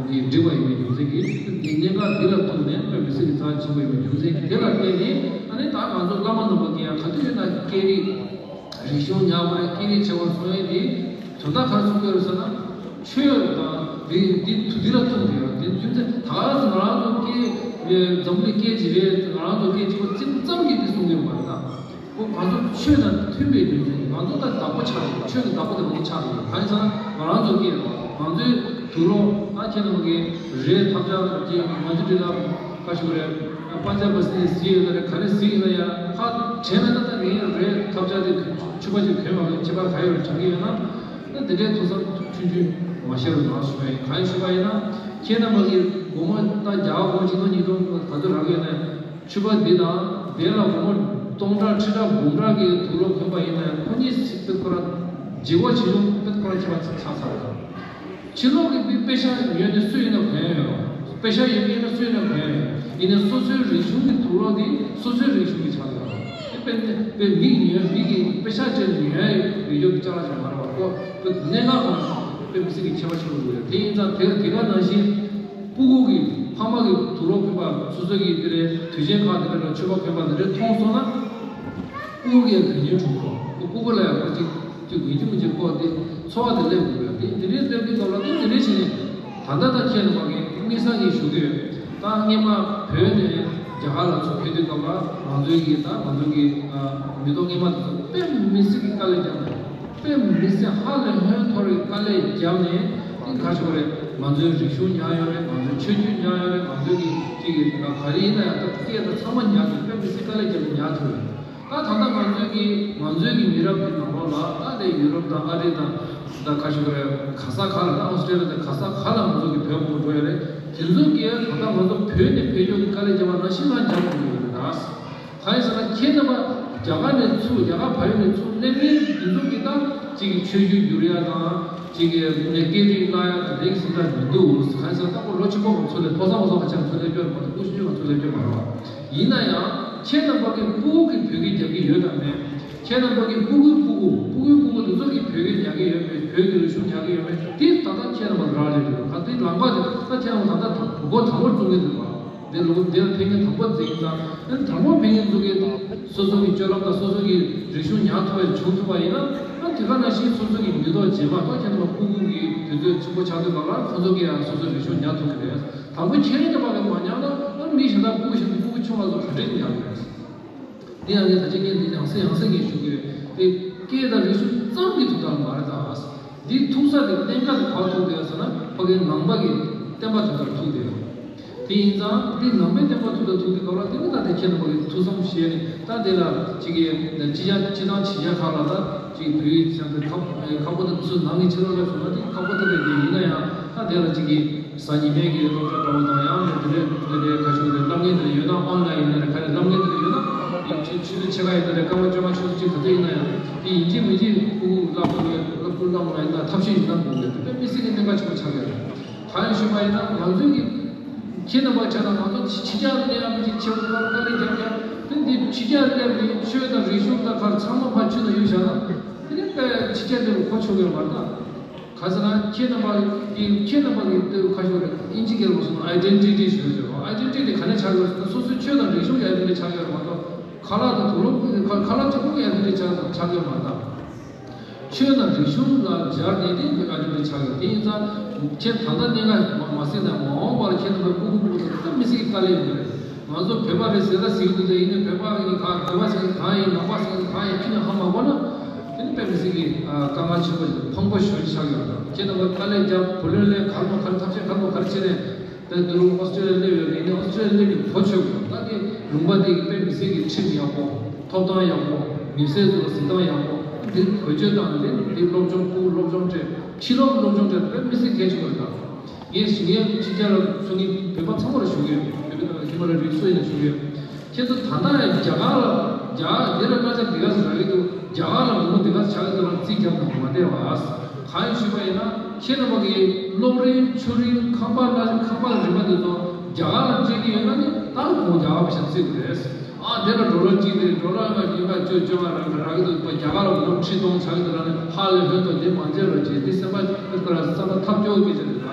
འདི་འགྲིག་པ་ཡིན་པའི་རྒྱུ་མཚན་གྱིས། འདི་གནད་འགག་འདི་ལ་ཐུག་ནས་དཔེ་མི་སྲིད་ཀྱི་རྩ་ཆེན་པོ་ཡིན་པའི་རྒྱུ་མཚན་གྱིས། དེ་ལ་བརྟེན་ནས་ཨ་ནི་ད་ང་ཚོ་བླ་མ་རྣམ་པ་གིས་ཡང་ག་དུས་ཡིན་ན་སྐད་རིགས། རིག་གཞུང་ཉམས་པ་རེད། སྐད་རིགས་བྱེ་བ་སོང་ཡས་དེ་དོན་དག་ག་རེ་གསུང་གི་ཡོད་རེད་ཟེར་ན། ཆོས་དང་དེ་དེ་དུ་དེ་ལ་ཐུག་འདུག་ཡ། དེ་རྒྱུ་མཚན་ད་ག་ཟེར་ང་རང་ཚོ་སྐད་འཛམ་བུ་གླིང་སྐད་ཅིག་རེད། ང་རང་ཚོ་སྐད་གཅིག་པ་བརྩི་ཙམ་གྱིས་དེ་གསུང་གི་ཡོད་མ་རེད་ད། ཁོ་ང་ཚོ་ཆོས་དང་མཐུན་པའི་རྒྱུ་མཚན་གྱིས། ང་ཚོ་ད་བདག་པོ་ཆགས་ཡོད། ཆོས་ཀྱི་བདག་པོ་དེ་ང་ཚོ་ཆགས་ཡོད། གང་ཡིན་ཟེར་ན་ང་རང་ཚོ་སྐད་ང་ཚོའི་དུག་ལོག་ད་ཁྱེད་རྣམས་ཀྱི་རས་ཐབས་ཆག་ཅིག་ང་ཚོ་འདི་ལ་ཁ་ཤུགས་རེད། པ་ཅ་པ་སི་ནས་གཟིགས་ཡོད་ན་རེད། ག་རེ་གཟིགས་ཡིན་ན་ཡང་ཕར་དྲན་ན་ད་ལྟ་ངས་རས་ཐབས་ཆག་དེ་ཕྱུ་པ་ཅིག་གོན་མ་གོན་ཁྱད་པར་ག་ཡོད་དྲན་གྱི་ཡོད་ན། ད་དེ་འདྲའི་ཐུགས་བསམ་ཆུང་ཆུང་མ་བཞེས་རོགས་གནང་ཞུ་བ་ཡིན། གང་ཡིན་ཞུས་པ་ཡིན་ན་ཁྱེད་རྣམ་པ་གིས་སྒོར་མོ་ད་རྒྱ་གར་སྒོར་མོ་ཆིག་སྟོང་ཉིས་སྟོང་ག་ཚོད་རག་གི་ཡོད་ན། ཕྱུ་པ་འདི་དང་དེ་ལ་སྒོར་མོ་སྟོང་ཕྲག་ཁྲི་ཕྲག་འབུམ་ཕྲག་གི་དུག་ལོག་གོན་པ་ཡིན་ན་ཡང་ཁོ་གཉིས་སྲིད་པའི་ཁོ་རང་འཇིགས་པ་ཆེ་ཆུང་དཔེ་ཁོ་རང་ཁྱད་པར་ཆགས་ཚར་རེད། ཕྱི་ལོགས་ཀྱི་དཔེ་དཔེ་ཤག་ཉོས་ནས་སུ་ཡིན་ན་གོན་ཡོད་རེད། དཔེ་ཤག་ཡོད་མཁན་ཡིན་ན་སུ་ཡིན་ན་གོན་ཡོད་རེད། ཡིན་ནའི་སོ་སོའི་རིག་གཞུང་གི་དུག་ལོག་འདི་སོ་སོའི་རིག་གཞུང་གི་ཆགས་ཡོད་རེད། དཔེ་དཔེ་མིག་ཉོས་མིག་གི་དཔེ་ཤག་བྱས་ནས་ཉོ་ཡ་ཡོད་ཡོད་ཀྱི་ཅ་ལག་ཅིག་མ་རེད་བ། ཁོ་དཔེ་གནད་འགག་གང་དཔེ་མི་སྲིད་ཀྱི་ཁྱད་པར་ཆེན་པོ་ཡོད་རེད། དེ་ཡིན་ཙང་དེ་དེ་ག་ནང་བཞིན། སྤུ་གུ་གི་ཕ་མ་གི་དུག་ལོག་གོན་པ་སོ་སོ་གི་དེ་རེད། དུས་ཆེན་ཁག་དེ་འདྲ་ལ་ཕྱུ་པ་གོན་པ་དེ་འདྲ་མཐོང་སོང་ན། སྤུ་གུ་གི་དོན་སྙིང་གྲུབ་གོ། སྤུ་གུ་ལ་ཡང་ཁོ་གཅིག་གཅིག་ཡིན་གཅིག་མིན་གཅིག་ཁོ་དེ་ཚོར་བ་དེ་སླེབས་དགོས་ཡ། དེ་དེ་འདྲའི་སླེབས་དུས་སྐབས་ལ་དེ་དེ་འདྲའི་བྱས་ནས་ད་ལྟ་ད་ཁྱེད་རྣམ་པ་གི་དམིགས་བསལ་གྱི་ཞུ་གི་ཡོད། ད་སྔས་མ་བོད་ནས་རྒྱ་གར་ལ་ཚུར་ཕེབས་དུས་སྐབས་ལ་ང་ཚོའི་གི་ད་ང་ཚོའི་གི་མི་ཐོག་སྔས་མ་དེ་ཚོ་དཔེ་མི་སྲིད་ཀྱི་དཀའ་ལས་བརྒྱབ་ནས། དཔེ་མི་སྲིད་ཧ་ལས་ཧོན་འཐོར་བའི་དཀའ་ལས་བརྒྱབ་ནས་དེ་ག་ཞུ་བ་རེད། ང་ཚོའི་རིག་གཞུང་ཉར་ཡོད་རེད། ང་ཚོའི་ཆོས་བརྒྱུད་ཉར་ཡོད་རེད། ང་ཚོའི་གི་གཅིག་གི་ག་རེ་ཡིན་ན་ཡང་ད་སྐད་དང་ཚང་མ་ཉར་ཐུབ། དཔེ་མི་སྲིད་དཀའ་ལས་བརྒྱབ་ནས་ཉར་ཐུབ་ཡོད། ད་ད་ལྟ་ང་ཚོའི་གི་ང་ཚོའི་གི་མི་རབས་ཀྱི་ནང་ལོགས་ལ་ད་དེ་ཡུ་རོབ་དང་ཨ་རི་དང་ད་ག་ཞུ་བ་རེད། ག་ས་ག་ལ་ད་ཨོ་སི་ཀྲི་ལི་ཡ་དང་ག་ས་ག་ལ་ང་ཚོ་གི་བོད་མང་པོ་འགྲོ་ཡོད་རེད། དེ་ཚོ་གིས་ད་ལྟ་ང་ཚོ་བོད་ནས་ཕེབས་ཕྱོགས་ཀྱི་དཀའ་ལས་བརྒྱབ་པ་ནང་བཞིན་ལ་བརྒྱབ་དགོས་ཀྱི་ཡོད་རེད་ད། གང་ཡིན་ཟེར་ན་ཁྱེད་རྣམ་པ་རྒྱ་གར་ནས་ཚུར་རྒྱ་གར་བལ་ཡུལ་ནས་ཚུར་སླེབས་མཁན་འདི་ཚོ་གིས་ད་གཅིག་གི་ཆོས་བརྒྱུད་བསྒྱུར་ཡ་དང་གཅིག་གི་སྐད་རིགས་བརླག་ཡ་དང་དེ་གི་ཟིན་ད་མི་འདུག་གང་ཡིན་ཟེར་ན་ད་ཁོ་ལོ་ཆེན་པོ་གི་ཚོ་ལས་ཕོ་གསར་མོ་གསར་ག་ཆ་ཚོ་ལས་སྐྱོ་མ་གཏོགས་སྐུ་ཞབས་ཆོས་ག་ཚོ་ལས་སྐྱོ་མ་རེད་བ། ཡིན་ན་ཡང་ཁྱེད་རྣམ་པ་གི་སྤུ་གུ་གི་བོད་སྐད་རྒྱག་གི་ཡོད་དམ་མེད། ཁྱེད་རྣམ་པ་གི་སྤུ་གུའི་སྤུ་གུ་སྤུ་གུའི་སྤུ་གུ་འདི་ཚོ་གི་བོད་སྐད་རྒྱག་གི་ཡོད་མེད། བོད་ཀྱི་རིག་གཞུང་རྒྱག་གི་ཡོད་མེད། དེ་ད་ལྟ་ཁྱེད་རྣམ་པ་རག་ལས་རེད། ག་དེ་ལམ་ཁ་དེ་ད་ཁྱེད་རྣམ་པ་ད་ལྟ་མགོ་དང་པོར་བཙུགས་གི་འདུག་བ། འདི་ལོ་འདིར་ཕེབས་མཁན་དང་པོ་འཛིན་དང་། དང་པོ་ཕེབས་མཁན་ཚོ་གིས་སོ་སོ་གི་སྤྱོད་ལམ་དང་སོ་སོ་གི་རིག་གཞུང་ཉར་ཐུབ་པ་བྱུང་ཐུབ་པ་ཡིན་ན། ཨ་དེ་ག་ནང་བཞིན་སོ་སོ་གི་མི་ཐོག་རྗེས་མ་ད་ཁྱེད་རྣམ་པ་སྤུ་གུ་གི་དུས་ཚོད་ཆེན་པོ་ཆགས་དུས་སྐབས་ལ་ཁོ་ཚོ་གིས་ཡང་སོ་སོའི་རིག་གཞུང་ཉར་ཐུབ་ཀྱི་རེད། དང་པོ་ཁྱེད་རང་རྣམ་པ་གིས་མ་ཉར་ན་ཨ་མི་གཞན་དག་སྤུ་གུ་གཞན་དག་སྤུ་གུ་ཆུང་བ་ཚོ་ག་འདྲས་ཉར་གི་རེད། དེ་ཡང་ངས་ད་ཅི་ངས་འདི་ཡང་སེ་ཡང་སེ་ངས་ཞུ་གི་ཡོད། དེ་སྐད་དང་རིག་གཞུང་ཙམ་གྱིས་ཐུག་ཐག་མ་རེད་ད། འདི་ཐུག་ས་དེ་གནད་འགག་དེ་ག་པར་ཐུག་བསྡད་ཡོད་ཟེར་ན་ཕ་གིའི་ནང་པ་གི་བསྟན་པ་དེ་ལྟར་ཐུག་བསྡད་ཡོད། དེ་ཡིན་ཙང་འདི་ནང་པའི་བསྟན་པ་ཐུག་དང་ཐུག་དུས་སྐབས་ལ་དེ་ནི་ད་དེ་ཁྱེད་རྣམ་པ་གི་ཐུགས་བསམ་བཞེས་ནས་ད་དེ་ལ་ཅིག་གི་སྤྱི་ཡ་སྤྱི་བཏང་བྱེད་ཡ་ཁག་ལ་ད་ཅིག་བོད་ཡིག་ཅང་དེ་ཁག་ཁག་པོ་དེ་ཚོའི་ནང་གི་ཕྱི་ལོགས་ལ་སོང་ན་དེ་ཁག་པོ་དེ་རེད། དེ་ཡིན་ན་ཡང་ད་དེ་ལ་ཅིག་གི་གཟའ་ཉི་མའི་གི་སློབ་གྲྭ་འདྲ་བོ་དང་ཡང་ནས་དེ་འདྲའི་དེ་འདྲའི་ཁ་ཤོར་དེ་བསླབ་མཁན་དེ་ཡོད་ན་ཨོན་ལན་ཡིན་ན་རེད། ག་རེ་བསླབ་མཁན་དེ་ཡོད་ན་ཡིན་ཆོས་ཆོས་ལུགས་ཆེ་ཁག་ཡིན་ན་རེད། ཀརྨ་བཅོ་ལྔ་ཆོས་ལུགས་གཅིག་ག་ཚོད་ཡིན་ན་ཡང་དེ་ཡིན་གཅིག་མིན་གཅིག་ཕྲུ་གུ་བསླབ་དགོས་བསླབ་ བློ་བཏང་བ་ཡིན་ན་ཐབས་ཤེས་ཡིན་ན་དགོས་རེད། དེ་དཔེ་མི་སྲིད་ཀྱི་གནད་འགག་ཆེན་པོ་ཆགས་ཡོད་རེད། གང་ཡིན་ཞུས་པ་ཡིན་ན་ང་ཚོའི་གི་ཁྱེད་རྣམ་པ་ཆ་ན་ང་ཚོ་ཕྱི་རྒྱལ་ནས་ཡང་མི་ཅིག་ཆེ་བོ་དཀའ་ལས་རྒྱབ་རྒྱབ་དེ་འདི་ཕྱི་རྒྱལ་སླེབས་ནས་ཆོས་དང་རིག་གཞུང་དང་གར་ཚང་མ་ཕར་ཆུ་ནང་གཡུགས་བཞག་ན་དེ་ནི་དཔེ་ཕྱི་རྒྱལ་འདི་རུ་གོ་ཆོད་ཡོད་མ་རེད་ད། ག་ཟེར་ན་ཁྱེད་རྣམ་པ་གི་ཁྱེད་རྣམ་པ་གི་ལྟོས་ཁ་ཤོར་རེད། ཨིན་ཇི་སྐད་ལ་སོང་ན་ཨའི་ཌེན་ཊི་ཊི་ཞུ་ཡོད། ཨའི་ཌེན་ཊི་ཊི་ག་ནས་ཆགས་ཡོད་ཟེར་ན་སོ་སོའི་ཆོས་དང་རིག་གཞུང་གི་ཨའི་ཌེན་ཊི་ཊི་ཆགས་ཡོད་མ་གཏོགས་ཁ་ལག་དང་དུག་ལོག་ཁ་ཁ་ལག་གཅིག་པུ་གི་ཨའི་ཌེན་ཊི་ཊི་ཆགས་ཆགས་ཡོད་མ་གཏོགས། ཆོས་དང་རིག་གཞུང་ལ་སྦྱར་ནས་དེ་བོད་ཨ་ཅོ་རེ་ཆགས་ཡོད། དེ་ཡིན་ཙང་ཁྱེད་ད་ལྟ་གནད་འགག་མ་མ་སེལ་ན་མ་འོངས་པར་ཁྱེད་རྣམ་པའི་སྤུ་གུ་སྤུ་གུ་དང་ད་མི་སྲིད་ཀྱི་དཀའ་ལས་ཡོང་གི་རེད། ང་ཚོ་བོད་པ་རེད་ཟེར་ད་ཟེར་གྱི་འདུག་ཡིན་ནའི་བོད་པ་ཡིན་ག་བོད་པ་ཟེར་གྱི་གང་ཡིན། ནང་པ་ཟེར་གྱི་གང་ཡིན། ཁྱེད་ནས་ཧ་མ་གོ་ན་དེ་ནི་དཔེ་མི་སྲིད་ཀྱི་དཀའ་ངལ་ཆེན་པོ་ཞིག་ཕངས་པོ་ཞེ་པོ་ཅིག་ཆགས་ཡོད་རེད། ཁྱེད་རྣམ་པ་དཀའ་ལས་རྒྱབ་བུ་ལོན་ལེན་ག་རེ་མ་ག་རེ་ཐབས་ཤེས་ག་རེ་མ་ག་རེ་བྱས་ནས། ད་འདི་རུ་ཨོ་སི་ཀྲི་ལི་ཡ་སླེབས་ཡོད་རེད། ཡིན་ནའི་ཨོ་སི་ཀྲི་ལི་ཡ་སླེབས་ནས་གོ་ཆོད་དགོས། ད་དེ་ལུང་པ་དེ་གི་དཔེ་མི་སྲིད་ཀྱི་ཁྲིམས་ཡག་པོ། ཐོབ་ཐང་ཡག་པོ། མི་སེར་ཚོ་ལ་གཟིགས་སྟངས་ཡག་པོ། འདི་བེད་སྤྱོད་བཏང་ནས་དེ་འདི་སློབ་སྦྱོང་ཕྲུ་གུ་སློབ་སྦྱོང་སྤྲད། ཕྱི་ལོགས་སློབ་སྦྱོང་སྤྲད་དཔེ་མི་སྲིད་གལ་ཆེན་པོ་རེད་ད། ངས་ཞུ་ངས་ཕྱི་རྒྱལ་ལ་སོང་ངས་བོད་པ་ཚང་མ་ལ་ཞུ་གི་ཡོད། བོད་པ་ཚང་མ་ལ་ཧི་མ་ལ་ཡའི་སྲོལ་ཡིན་ན་ཞུ་གི་ཡོད། ཁྱེད་ཚོ་ད་ལྟ་རྒྱ་གར་ལ་རྒྱ་འདི་ལ་སྐད་ཆ་འདི་ག་ཚོད་རག་གི་འདུག་རྒྱ་གར་ལ་ངོ་འདི་ག་ཚོད་ཆགས་ཀྱི་འདུག་ལ་རྩིས་རྒྱབ་དང་མ་བསྡད་པ། གང་ཡིན་ཞུས་པ་ཡིན་ན་ཁྱེད་རྣམ་པ་གིས་གློག་རིན་ཆུ་རིན་ཁང་པ་ལ་ཁང་པ་རིན་པ་འདི་ཚོ་རྒྱ་གར་ལ་སྤྲད་ཀྱི་ཡོད་ན་ནི་ད་ཁོང་རྒྱ་གར་པ་ཞིག་བརྩི་དགོས་རེད། ཨ་དེ་ལ་ཌོ་ལར་གཅིག་རེད། ཌོ་ལར་ལ་ཉིས་པ་བཅུ་བཅོ་ལྔ་རག་རག་གི་འདུག་རྒྱ་གར་ལ་ངོ་ཁྲི་སྟོང་ཆགས་ཀྱི་འདུག་ལ་ནི་ཧ་ལས་ལྷོད་དོ། དེ་མ་བྱས་རོགས་བྱས། དེ་སེམས་པ་ཁྱོད་ལ་བསམ་པ་ཐབས་སྐྱོ་སྐད་ཆ་རེད་ད།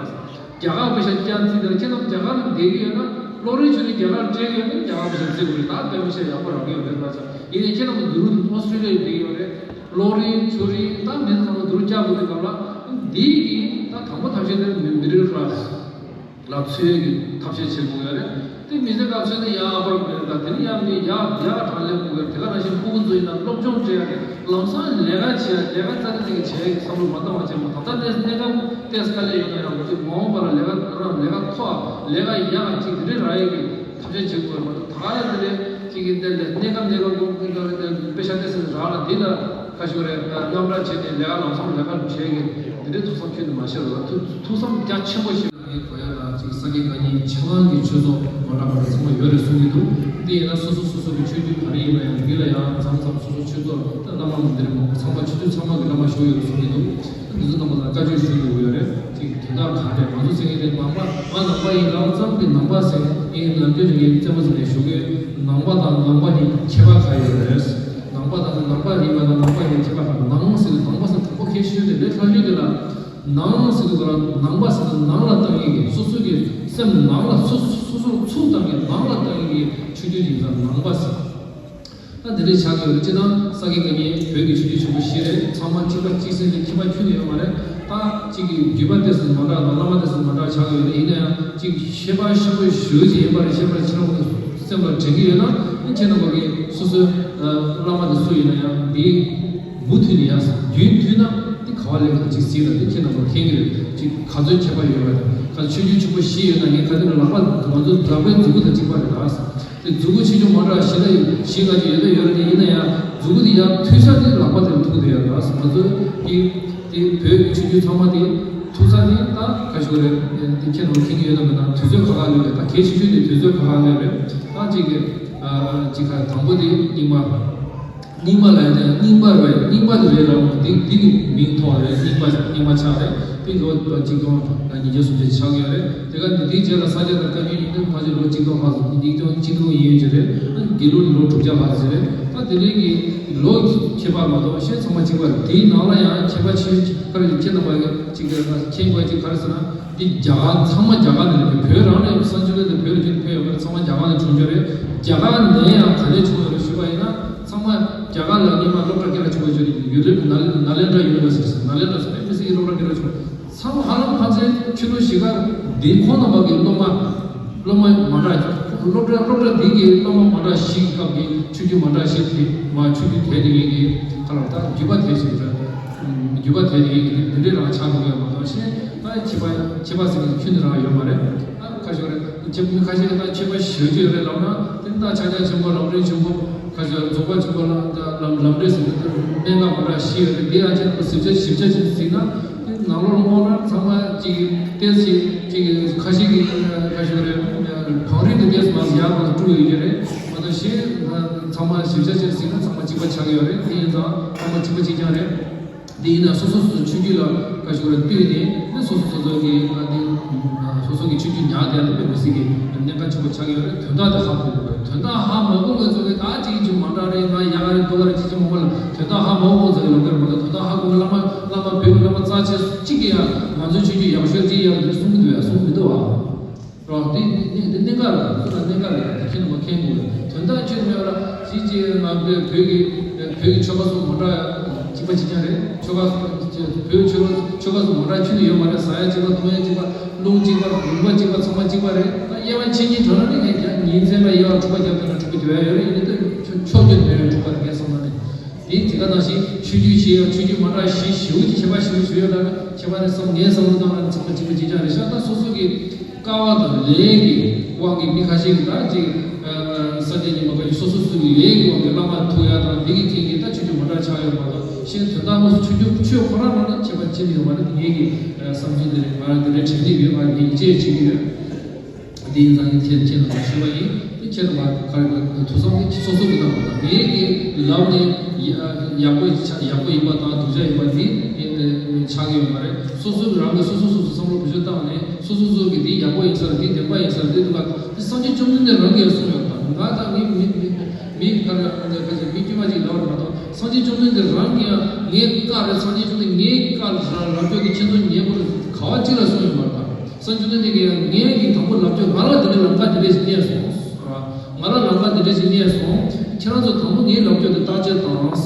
རྒྱ་གར་པ་ཞིག་ཀྱང་བརྩི་དང་། ཁྱེད་རྣམས་རྒྱ་གར་ལ་བསྡད་ཀྱི་ཡོད་ན་གློག་རིན་ཆུ་རིན་རྒྱ་གར་སྤྲད་ཀྱི་ཡོད་ན་རྒྱ་གར་པ་ཞིག་བརྩི་དགོས་རེད། ད་དཔེ་མི་ཤེས་ཡག་པོ་རག་གི་ཡོད་རེད་ད། ཡིན་ནའི་ཁྱེད་རྣམས་འདི་རུ་ཨོ་སི་ཀྲི་ལི་ཡ་བསྡད་ཀྱི་ཡོད་རེད། གློག་རིན་ཆུ་རིན་ད་མི་ཚང་མ་འདི་རུ་བསྐྱར་དགོས་དུས་སྐབས་ལ་འདི་ཡིན་ད་དང་པོ་ཐབས་ཤེས་དེ་མི་མི་རིགས་ར། ལ་འཚོལ་ཡས་ཀྱི་ཐབས་ཤེས་བྱེད་དགོས་ཡ་རེད། དེ་མི་ཚེ་སྐབས་ཚོད་ནས་ཡག་པར་དགོས་རེད། ད་དེ་ནས་ཡང་མི་ཡག་ཡག་གྲངས་ལེན་དགོས་རེད། དེ་ག་ནང་བཞིན་ཕྲུ་གུ་ཚོ་ཡིན་ན་སློབ་སྦྱོང་སྤྲད་ཡ་རེད། ལམ་སང་ལས་ཀ་བྱེད་ཡ། ལས་ཀ་རྩ་ནས་ཅིག་བྱེད་ཡ་གི་བསམ་བློ་མ་བཏང་བ་བྱས་མ། ད་ལྟ་གནས་གནས་སྐབས་ཏེས་དཀའ་ལས་ཡོད་ན་ཡང་ཅིག་མ་འོངས་པ་ལ་ལས་ཀ་རང་ལས་ཀ་མཐོ་བ་ལས་ཀ་ཡག་ཅིག་དེ་འདྲས་རག་ཡས་ཀྱི་ཐབས་ཤེས་བྱེད་དགོས་རེད་མ་གཏོགས། ད་ག་ལ་དེ་ལས་ཅིག་གི་དེ་ལས་གནས་སྐབས་གནས་སྐབས་དཔེ་ཆ་ཏེས་རག་ལ་དེ་ལ་ཁ་ཤོར་རེད། རྣམ་པར་བྱས་ནས་ལས་ཀ་ལམ་སང་ལས་ཀ་བྱེད་ཀྱི་དེ་འདྲས་ཐུགས་བསམ་ཁྱོན་ནས་མ་བཞེས་རོགས། ཐུགས་ཐུགས་བསམ་རྒྱ་ཆེན་པོ་བཞེས། ངའི་གོ་ཡ་ལ་ཅིག་ས་དགེ་བཀའ་རྙིང་ཆ་ཚང་གི་ཆོས་ཚོགས་མ་འདྲ་བ་ཚང་མ་ཡོད་རེད་གསུང་གི་འདུག་དེ་ཡིན་ན་སོ་སོ་སོ་སོ་གི་ཆོས་བརྒྱུད་ག་རེ་ཡིན་ན་ཡང་འདི་ལ་ཡང་མཚམས་མཚམས་སོ་སོ་ཆོས་ཚོགས་ད་བླ་མ་མི་འདིར་མང་པོ་ཚང་མ་ཆོས་བརྒྱུད་ཚང་མ་གི་བླ་མ་བཞུགས་ཡོད་རེད་གསུང་གི་འདུག་འདི་ཚོ་རྣམ་པ་ལ་བཀའ་ཆོས་ཞུ་དགོས་ཡོད་རེད། ཅིག་དོན་དག་ག་རེད། ང་ཚོ་ཚེ་གི་དེ་ནང་པ་ང་ནང་པ་ཡིན་ལབ་ཙམ་གི་ནང་པ་ཟེར་ངས་ནམ་རྒྱུན་ནས་ངས་རྩེད་མོ་ཟེར་ནས་ཞུ་གི་ཡོད། ནང་པ་དང་ནང་པ་གཉིས་ཁྱད་པར་ག་ཡོད་རེད། ནང་པ་དང་ནང་པ་རིག་པ་དང་ནང་པ་ཡིན་ཁྱད་པར་ག་རེད། ནང་ཟེར་གི་ནང་པ་ཟེར་དང་པོ་ཁས་ཤེས་དེ་ལས་ལྷག་ཤོས་དེ་ལ། ནང་ཟེར་དུས་ལ་ནང་པ་ཟེར་དུས་ནང་ལ་བཏང་ཡས་ཀྱི་སོ་སོ་གི་སེམས་ནང་ལ་སོ་སོ་སོ་སོར་ཚུར་བཏང་ཡས་ནང་ལ་བཏང་ཡས་ཀྱི་ཆོས་བརྒྱུད་ཡིན་ཙང་ནང་པ་ཟེར། ད་འདི་འདྲའི་ཆགས་ཀྱི་ཡོད་རེད། སྤྱིར་བཏང་ས་དགེ་བཀའ་རྙིང་བོད་ཀྱི་ཆོས་བརྒྱུད་ཆེན་པོ་བཞི་རེད། ཚང་མ་གཅིག་པ་གཅིག་སེམས་ཀྱི་ཁྱད་པར་ཁྱོན་ནས་ཡོད་མ་རེད། ད་གཅིག་གི་བརྒྱུད་པ་ཏོག་ཙམ་མ་འདྲ་དང་བླ་མ་ཏོག་ཙམ་མ་འདྲ་ཆགས་ཀྱི་ཡོད་རེད། ཡིན་ན་ཡང་གཅིག་ཤེས་པ་ཤེས་པ་ཞུ་ཅིག་ཡིན་པ་རེད། ཤེས་པ་ཁྱེད་རང་ཚོ་སེམས་ལ་དྲན་གྱི་ཡོད་ན་ཁྱེད་རྣམ་པ་གིས་སོ་སོའི་བླ་མ་དེ་སུ་ཡིན་ན་ཡང་འདི། མུ་མཐུད་ནས་ཡང་རྒྱུན་མཐུད་ན་འདི་ག་བ་ལེན་ག་ཅིག་སྲིད་ལ་འདི་ཁྱེད་རྣམ་པར་མཁྱེན་གྱི་རེད། ཅིག་ག་ཚོད་ཁྱད་པར་ཡོད་པ་རེད། ག་ཆོས་བརྒྱུད་ཆེན་པོ་བཞི་ཡོད་ན་ངས་ག་དེ་ལ་ལག་པ་ང་ཚོ་ལག་པའི་མཛུ་གུ་དང་གཅིག་པ་རེད་ད། དེ་མཛུ་གུ་ཆེ་ཆུང་མ་འདྲ་བཞི་ལ་བཞི་ལྔ་ཅིག་ཡོད་ན་ཡོད་རེད། དེ་ཡིན་ན་ཡང་མཛུ་གུ་དེ་ཡར་མཐུད་ས་དེ་ལག་པ་དེར་ཐུག་བསྡད་ཡོད་རེད་ད། ང་ཚོ་གི་དེ་བོད་ཀྱི་ཆོས་བརྒྱུད་ཚང་མ་དེ་ཐུག་ས་དེ་ད་ག་ཞུ་རེད། དེ་ཁྱེད་རྣམ་པར་མཁྱེན་གྱི་ཡོད་ན་མེད་ན་དུས་ཚོད་ག་ལ་སླེབས་རེད། ད་གལ་ཆེ་ཤོས་དེ་དུས་ཚོད་ག་ལ་སླེབས་རེད། ད་ཅིག་གི་ཅིག་ག་དང་པོ་དེ་རྙིང་མ། རྙིང་མ་ལ་ཡང་རྙིང་པ་རེད། རྙིང་པ་དེ་རེད་ལ་འོང་དེ་འདི་གི་མིང་ཐོགས་རེད། རྙིང་པ་རྙིང་པ་ཆགས་རེད། དེ་ལོ་གཅིག་སྟོང་ཉིས་བརྒྱ་སུམ་ཅུ་ཆགས་ཡོད་རེད། དེ་ག་ནི་དེའི་རྗེས་ལ་ས་སྐྱ་དང་བཀའ་བརྒྱུད་ཡིན་དུས་ཕལ་ཆེར་ལོ་གཅིག་སྟོང་ལྷག་ཙམ་ཉིས་སྟོང་གཅིག་སྟོང་ཡིན་ཡོད་ཀྱི་རེད། དགེ་ལུགས་ནི་ལོ་དྲུག་བརྒྱ་ལྷག་ཙམ་རེད། ད་དེ་རིང་གི་ལོ་ཁྱད་པར་མ་གཏོགས་གཞན་ཚང་མ་གཅིག་པ་རེད། དེའི་ནང་ལ་ཡང་ཁྱད་པར་ཆེ་ཤོས་ཁ་རེ་ཁྱེད་རྣམ་པ་གཅིག་གི་མཁྱེན་དགོས་ཅིག་ག་རེ་ཟེར་ན། འདི་རྒྱ་གར་ཚང་མ་རྒྱ་གར་ནས་རེད། བོད་རང་ནས་སངས་ཆོས་སློབ་དེ་བོད་ལ་ཁྱོན་ཕེབས་ཡོད་པ་རེད། ཚང་མ་རྒྱ་གར་ནས་བྱུང་རྒྱུ་རེད། རྒྱ་གར་ནས་ཡང་ག་ནས་བྱུང་ཡོད་རེད་ཞུས་པ་ཡིན་ན། ཚང་མ་རྒྱ་གར་ལ་སྔོན་མ་སློབ་གྲྭ་སྐད་གྲགས་ཆེན་པོ་ཞིག་ཡོད་རེད། ནཱ་ལེནྡྲ་ཡུ་ནི་ཝར་སི་ཊི་ཟེར། ནཱ་ལེནྡྲ་ཟེར་བའི་མི་སེར་གྱི་སློབ་གྲྭ་སྐད་གྲགས་ཆེན་པོ། ཚང་མ་ཧ་ལམ་ཕལ་ཆེར་ཕྱི་ལོ་བཞི་ཀ་འདི་ཁོང་རྣམ་པ་གི་སློབ་མ་སློབ་མ་མ་འདྲ་སློབ་གྲྭ་སློབ་གྲྭ་འདི་གི་སློབ་མ་མ་འདྲ་ཞིག་གི་སྐབས་ཀྱི་ཆོས་བརྒྱུད་མ་འདྲ་ཞིག་དེ་མ་ཆོས་བརྒྱུད་དེ་དེ་ཡིན་གྱི་ཁ་ལ་ད་བརྒྱུད་པ་དེ་ཞིག་རེད། བརྒྱུད་པ་དེ་རེད། དེ་འདྲའི་རང་ཆགས་འགྲོ་གི་ཡོད་མ་གཏོགས་གཞན་ད་ཁྱད་པར་ཁྱད་པར་ཟེར་མཁན་ཁྱོན་ནས་རང་ཡོད་མ་རེད། ད་ཁ་ཤས་རེད། ཁྱད་མི་ཁ་ཤས་ཀྱིས་ད་ཁྱད་པར་ཞེ་པོ་ཅིག་ཡོད་རེད་ལབ་ན་དེ་ད་ཕྱག་རྒྱ་ཆེན་པོ་ལམ་རིམ་ཆེན་པོ་ཁ་ཤས་རྫོགས་པ་ཆེན་པོ་ལ་ད་ལམ་ལམ་འབྲས་ཟེར་མཁན་དེ་གནད་འགག་མ་འདྲ་བཞི་ཡོད་རེད། དེ་ཡང་ཁྱེད་ཚོ་ཞིབ་ཆ་ཞིབ་ཆ་ཅིག་གཟིགས་ན་དེ་ནང་ལོགས་ལ་འོང་ན་ཚང་མ་ཅིག་ཏོག་ཙམ་ཅིག་ཁ་ཤས་ཀྱིས་ཁ་ཤས་རེད། བང་རིམ་དེ་ཏོག་ཙམ་མང་ཡར་མར་དཀྲུགས་ཡོད་ཀྱི་རེད་མ་གཏོགས་གཞན་ཚང་མ་ཞིབ་ཆ་ཅིག་གཟིགས་ན་ཚང་མ་གཅིག་པ་ཆགས་ཀྱི་ཡོད་རེད། དེ་ཡིན་ཙང་ཚང་མ་གཅིག་པ་གཅིག་རྐྱང་རེད། འདི་ཡིན་ན་སོ་སོ་སོ་སོའི་ཆོས་བརྒྱུད་ལ་བཀའ་ཤོག་ལ་ལྟོས་ནས་ནི་སོ་སོ་སོ་སོ་གི་ཨ་ནི་སོ་སོ་གི་ཆོས་བརྒྱུད་ཉར་བསྡད་ཡ་དེ་དཔེ་མི་སྲིད་ཀྱི་གནད་འགག་ཆེན་པོ་ཆགས་ཀྱི་ཡོད་རེད། དོན་དག་དེ་ཧ་གོ་དགོས་རེད། དོན་དག་ཧ་མ་གོ་མཁན་ཚོ་གི་ད་ཅིག་ཅིག་མ་འདྲ་རེད། ང་ཡག་ག་རེད་མདོག་ག་རེད་ཅིག་ཅིག་མ་གོ་ལ་དོན་དག་ཧ་མ་གོ་མཁན་ཚོ་གི་ལབ་ཀྱི་རེད་མ་གཏོགས། དོན་དག་ཧ་གོ་མཁན་བླ་མ་བླ་མ་བོད་ཀྱི་བླ་མ་རྩ་ཆེ་གཅིག་གིས་ཡང་ང་ཚོའི་ཆོས་བརྒྱུད་ཡག་ཤོས་ཅིག་ཡག་རེད་གསུང་གི་འདུག་ཡ། གསུང་གི་མི་འདུག་བ། རོགས་འདི་འདི་འདི་འདི་གནད་འགག་རེད། སུ་ལ་གནད་འགག་རེད། དེ་ཁྱེད་རྣམ་པ་མཁྱེན་དགོས་རེད། དོན་དག་ཁྱེད་རྣམ་པ་ལ་ཅིག་ཅིག་ང་བོད་བོད་ཀྱི་བོད་ཀྱི་ཆོལ་ཁ་སོགས་མ་འདྲ་གཅིག་པ་གཅིག་རྐྱང་རེད། ཆོལ་ཁ་བོད་ཆོལ་ཁ་ཆོལ་ཁ་སོགས་མ་འདྲ་ཁྱོན་ནས་ཡོད་མ་རེད། ཟ་ཡ་གཅིག་པ། འཐུང་ཡ་གཅིག་པ། རླུང་གཅིག་པ། ལུང་པ་གཅིག་པ། ཚང་མ་གཅིག་པ་རེད། ད་དབྱེ་བ་ཕྱེ་སྙིང་བྲོ་ན་ནི་ངས་ཀྱང་ཉིན་མཚན་ལ་དབྱེ་བ་དྲུག་པ་རྒྱབ་ཐུབ་ན་འགྲིག་གི་འདུག་ཡ། ཡོད་རེད། ཡིན་ན་ད་ཆོག་ཆོག་རྒྱུ་མེད་རེད། དྲུག་པ་དེ་ངས་བསམ་ན་ནི། དེ་དེ་ག་ནང་བཞིན་ཆོས་བརྒྱུད་ཆེ་ཡང་ཆོས་བརྒྱུད་མ་འདྲ་བཞི་ཞེ་པོ་ཅིག་ཁྱད་པར་ཞེ་པོ་ཅིག་ཡོད་ལ། ཁྱད་པར་ནི་བསམ་ངའི་བསམ་བློ་བཏང་ན་ནི་ཚང་མ་གཅིག་པ་གཅིག་རྐྱང་རེད་ཤག་ད་སོ་སོ་གི་དཀའ་བ་དང་ལས་ཀྱི་དབང་གིས་མི་ཁ་ཤས་ཀྱིས་ད་ཅིག་ས་སྐྱ་རྙིང་མ་ཁ་ཤས་སོ་སོ་སོ་གི་ལས་ཀྱི་དབང་གིས་བླ་མ་ཐུག་ཡ་དང་འདི་གི་རྐྱེན་གྱིས་ད་ཆོས་བརྒྱུད་མ་འདྲ་ཆགས་ཡོད་མ་གཏོགས། གཞན་དོན་དག་དངོས་སུ་ཆོས་བརྒྱུད་ཆོས་ཁོ་རང་ནང་ནས་ཁྱད་པར་ཕྱེ་ནི་ཡོད་མ་རེད། ངེད་ཀྱི་བསམ་ཚུལ་འདི་རེད། ང་རང་འདི་འདྲའི་དྲན་གནས་ཡོད། ང་ངས་ཡིད་ཆེས་བྱེད་ཀྱི་ཡོད། དེ་ཡིན་ཙང་ངས་ཁྱེད་ཁྱེད་རྣམ་པར་ཞུས་པ་ཡིན། དེ་ཁྱེད་རྣམ་པ་ག་རེ་ག་ཐུགས་བསམ་དེ་སོ་སོ་གི་གནང་བ་དང་། ངས་ཀྱི་ལབ་ནས་ཡ་ཡག་པོ་ཆ་ཡག་པོ་ཡིན་པ་དང་སྡུག་ཅག་ཡིན་པ་དེ་ཆགས་ཀྱི་ཡོད་མ་རེད། སོ་སོ་རང་གི་སོ་སོ་སོ་སོ་བསམ་བློ་བེད་སྤྱོད་བཏང་ནས་སོ་སོ་སོ་གི་དེ་ཡག་པོ་ཡིན་ས་རེད། དེ་བདེན་པ་ཡིན་ས་རེད། དེ་འདུག་ག་དེ་སངས་རྒྱས་བཅོམ་ལྡན་འདས་རང་གིས་གསུངས་ཡོད་པ། ང་དང་མི་མི་མི་མི་ག་རེ་ག་ཚོད་མི་དཀྱུས་མ་ཅིག་ལབ་པ་མ་གཏོགས། སངས་རྒྱས་བཅོམ་ལྡན་འདས་རང་གིས་ཡང་ངའི་བཀའ་རེད། སངས་རྒྱས་བཅོམ་ལྡན་ངའི་བཀའ་ལ་ལབ་རྒྱུ་དེ་ཁྱེད་ཚོ་ཉན་དགོས་རེད། ག་བ་གཅིག་ལ་གསུངས་ཡོད་མ་རེད་ད། སངས་རྒྱས་བཅོམ་ལྡན་འདས་ཀྱིས་ཡང་ངས་ཀྱི་དང་པོ་ལབ་རྒྱུ། ང་ལ་དེ་འདྲའི་ལམ་ཁ་དེ་འདྲ་ཞིག་རྙེད་སོང་། ང་ལ་ལམ་ཁ་དེ་འདྲ་ཞིག་རྙེད་སོང་། ཁྱེད་རང་ཚོ་དང་པོ་ངས་ལབ་རྒྱུ་དེ་བརྟག་དཔྱད་དང་། ངས་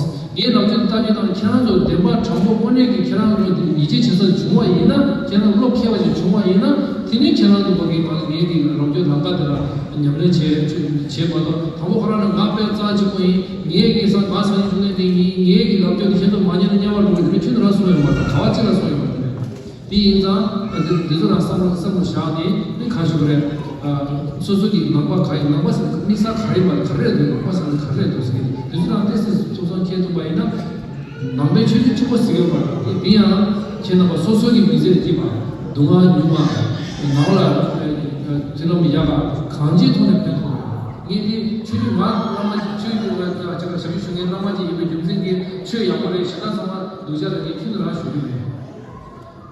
ལབ་རྒྱུ་དེ་བརྟག་དཔྱད་དང་། ཁྱེད་རང་ཚོ་བདེན་པ་དྲང་པོ་དངོས་གནས་ཀྱི་ཁྱེད་རང་ཚོ་ཡིད་ཆེས་བྱེད་ས་བྱུང་བ་ཡིན་ན། ཁྱེད་རང་བློ་ཁེལ་བ་ཞིག་བྱུང་བ་ཡིན་ན། དེ་ནས་ཁྱེད་རང་ཚོ་བ་གི་ང་ངས་ཀྱི་ལབ་རྒྱུ་ལམ་ཁ་དེ་ལ་ཉམས་ལེན་བྱེད་བྱེད་མ་གཏོགས། དང་པོ་ཁོ་རང་ལ་ང་དཔེ་རྩ་ཆེན་པོ་ཡིན། ངས་ཀྱི་ས་ང་སངས་རྒྱས་བཅོམ་ལྡན་འདས་ཡིན། ངས་ཀྱི་ལབ་རྒྱུ་དེ་ཁྱེད་ཚོ་མ་ཉན་ན་དམྱལ་བར་འགྲོ་དགོས་རེད། ཁྱོད་ཚོ་རང་གསུངས་ཡོད་མ་རེད། ག་བ་གཅིག་ལ་གསུངས་ཡོད་མ་རེད། དེ་ཡིན་ཙང་ཨ་འདི་འདི་ཚོ་རང་བསམ་བློ་བསམ་བློ་བཞག་ནས་ནི་ག་ཞུ་གི་རེད། ཨ་སོ་སོ་གི་ནང་པ་ག་ཡིན། ནང་པ་ཟེར་དམིགས་བསལ་ག་རེ་ཡིན་པ་ག་རེ་རེད་འདུག་ནང་པ་ཟེར་ན་ག་རེ་རེད་འདུག་ཟེར་གི་འདུག་དེ་ཚོ་རང་ཏོག་ཙམ་ཐུགས་བསམ་བསྐྱེད་ཐུབ་པ་ཡིན་ན། ནང་པའི་ཆོས་བརྒྱུད་གཅིག་པོ་ཟེར་གི་ཡོད་པ་དེ་དེ་ཡང་ཁྱེད་རྣམ་པ་སོ་སོ་གི་མི་ཚེར་སྐྱིད་པ། སྡུག་བསྔལ་ཉུང་བ། ནང་ལ་མཐུན་ལམ་ཡག་པ་གང་ཅིའི་ཐོག་ནས་ཕན་ཐོགས་རེད། ངས་འདི་ཆོས་བརྒྱུད་ང་བླ་མ་ཆོས་བརྒྱུད་ལ་ཅིག་ལ་ཞབས་ཞུ་ཞུ་མཁན་བླ་མ་ཅིག་ཡིན་པའི་རྒྱུ་མཚན་གྱིས་ཆོས་ཡག་པོ་རེད། ཞེ་དྲག་ཚང་མ་སྡུག་ཅག་རེད། ངས་ཁྱོན་ནས་རང་ཞུ་རྒྱུ་མེད།